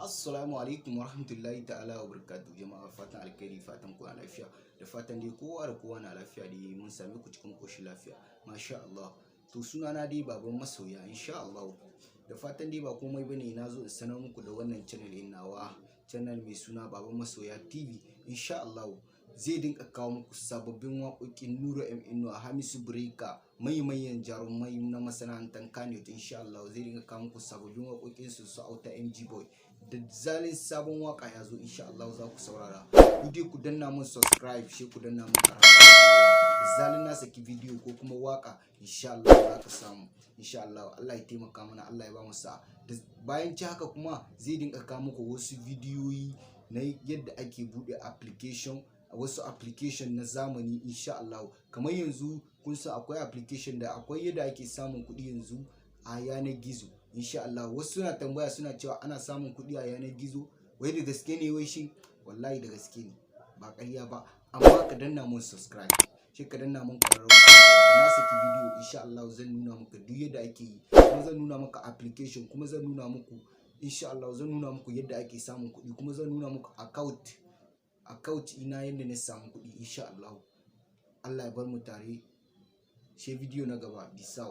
Assalamu alaikum warahmatullahi ta'ala wa barakatuh. Jama'a, fatan alkhairi, fatan kuna lafiya, da fatan dai kowa da kowa na lafiya dai, mun sami ku cikin koshin lafiya, masha Allah. To, sunana dai Baban Masoya, insha Allah. Da fatan dai ba komai bane, na zo in sanar muku da wannan channel ɗin nawa, channel mai suna Baban Masoya TV. Insha Allah zai dinka kawo muku sababbin waƙoƙin Nura M Inuwa, Hamisu Breaker, manyan jarumai na masana'antar Kano. Insha Allah zai dinga kawo muku sababbin waƙoƙin su, su Auta MG Boy. Da zalin sabon waka ya zo, insha Allah za ku saurara. Ku dai ku danna mun subscribe, shi ku danna mun ƙararrawa. Da zalin na saki bidiyo ko kuma waka, insha Allah za ka samu. Insha Allah, Allah ya taimaka mana, Allah ya ba mu sa'a. Da bayan ci haka kuma zai dinga kawo muku wasu bidiyoyi na yadda ake buɗe application, wasu application na zamani, insha Allah. Kamar yanzu kun san akwai application da akwai yadda ake samun kuɗi yanzu a yanar gizo, insha Allah. Wasu suna tambaya, suna cewa ana samun kuɗi a yanar gizo, wai da gaske ne? Wai shin? Wallahi da gaske ne, ba ƙarya ba. Amma ka danna mun subscribe, shi ka danna mun ƙararrawa. Da na saki bidiyo, insha Allah zan nuna maka duk yadda ake yi, kuma zan nuna maka application, kuma zan nuna muku, insha Allah zan nuna muku yadda ake samun kuɗi, kuma zan nuna muku account ina, yadda na samu kuɗi, insha Allah. Allah ya bar mu tare, sai bidiyo na gaba. Bisau.